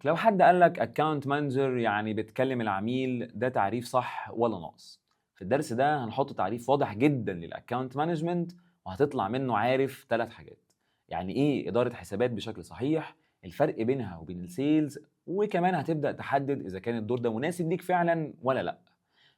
لو حد قال لك account manager يعني بتكلم العميل، ده تعريف صح ولا ناقص؟ في الدرس ده هنحط تعريف واضح جدا لل account management، وهتطلع منه عارف ثلاث حاجات: يعني ايه ادارة حسابات بشكل صحيح، الفرق بينها وبين ال sales، وكمان هتبدا تحدد اذا كان الدور ده مناسب ليك فعلا ولا لا.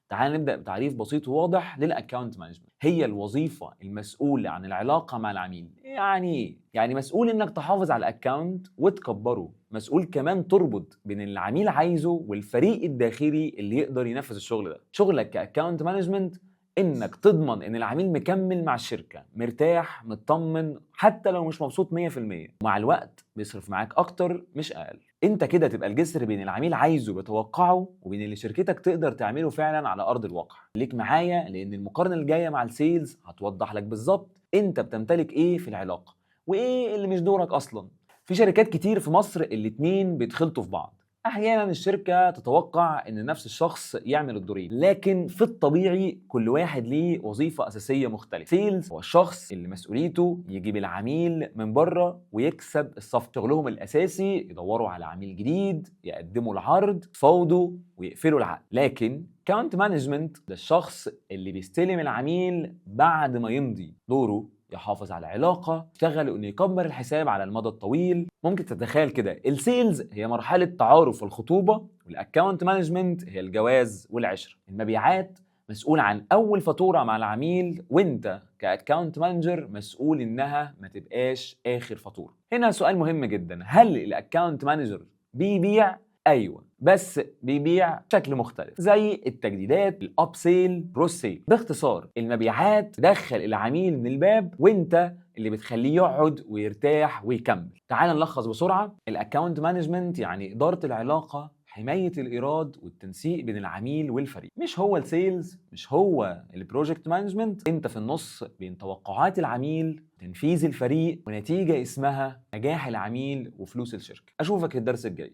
تعال نبدا بتعريف بسيط وواضح لل account management. هي الوظيفة المسؤولة عن العلاقة مع العميل. يعني ايه؟ يعني مسؤول انك تحافظ على ال account وتكبره، مسؤول كمان تربط بين اللي العميل عايزه والفريق الداخلي اللي يقدر ينفذ الشغل ده. شغلك ك account management انك تضمن ان العميل مكمل مع الشركه، مرتاح، مطمن، حتى لو مش مبسوط 100%. ومع الوقت بيصرف معاك اكتر مش اقل. انت كده تبقى الجسر بين العميل عايزه بيتوقعه وبين اللي شركتك تقدر تعمله فعلا على ارض الواقع. خليك معايا، لان المقارنة الجاية مع ال sales هتوضح لك بالظبط انت بتمتلك ايه في العلاقة وايه اللي مش دورك اصلا. في شركات كتير في مصر الاتنين بيتخلطوا في بعض. احيانا الشركة تتوقع ان نفس الشخص يعمل الدورين، لكن في الطبيعي كل واحد ليه وظيفة اساسية مختلفه. sales هو الشخص اللي مسؤوليته يجيب العميل من بره ويكسب الصفقه. شغلهم الاساسي يدوروا على عميل جديد، يقدموا العرض، يفاوضوا، ويقفلوا العقد. لكن account management ده الشخص اللي بيستلم العميل بعد ما يمضي. دوره يحافظ على العلاقة، يشتغل انه يكبر الحساب على المدى الطويل. ممكن تتخيل كده، ال sales هي مرحلة تعارف والخطوبة، وال account management هي الجواز والعشرة. المبيعات مسؤول عن اول فاتورة مع العميل، وانت ك account manager مسؤول انها ما تبقاش اخر فاتورة. هنا سؤال مهم جدا: هل ال account manager بيبيع؟ ايوه، بس بيبيع بشكل مختلف، زي التجديدات، ال upsell، cross sell. باختصار، المبيعات تدخل العميل من الباب، وانت اللي بتخليه يقعد ويرتاح ويكمل. تعال نلخص بسرعه: ال account management يعني ادارة العلاقه، حماية الايراد، والتنسيق بين العميل والفريق. مش هو ال sales، مش هو ال project management. انت في النص بين توقعات العميل، تنفيذ الفريق، ونتيجة اسمها نجاح العميل وفلوس الشركه. اشوفك الدرس الجاي.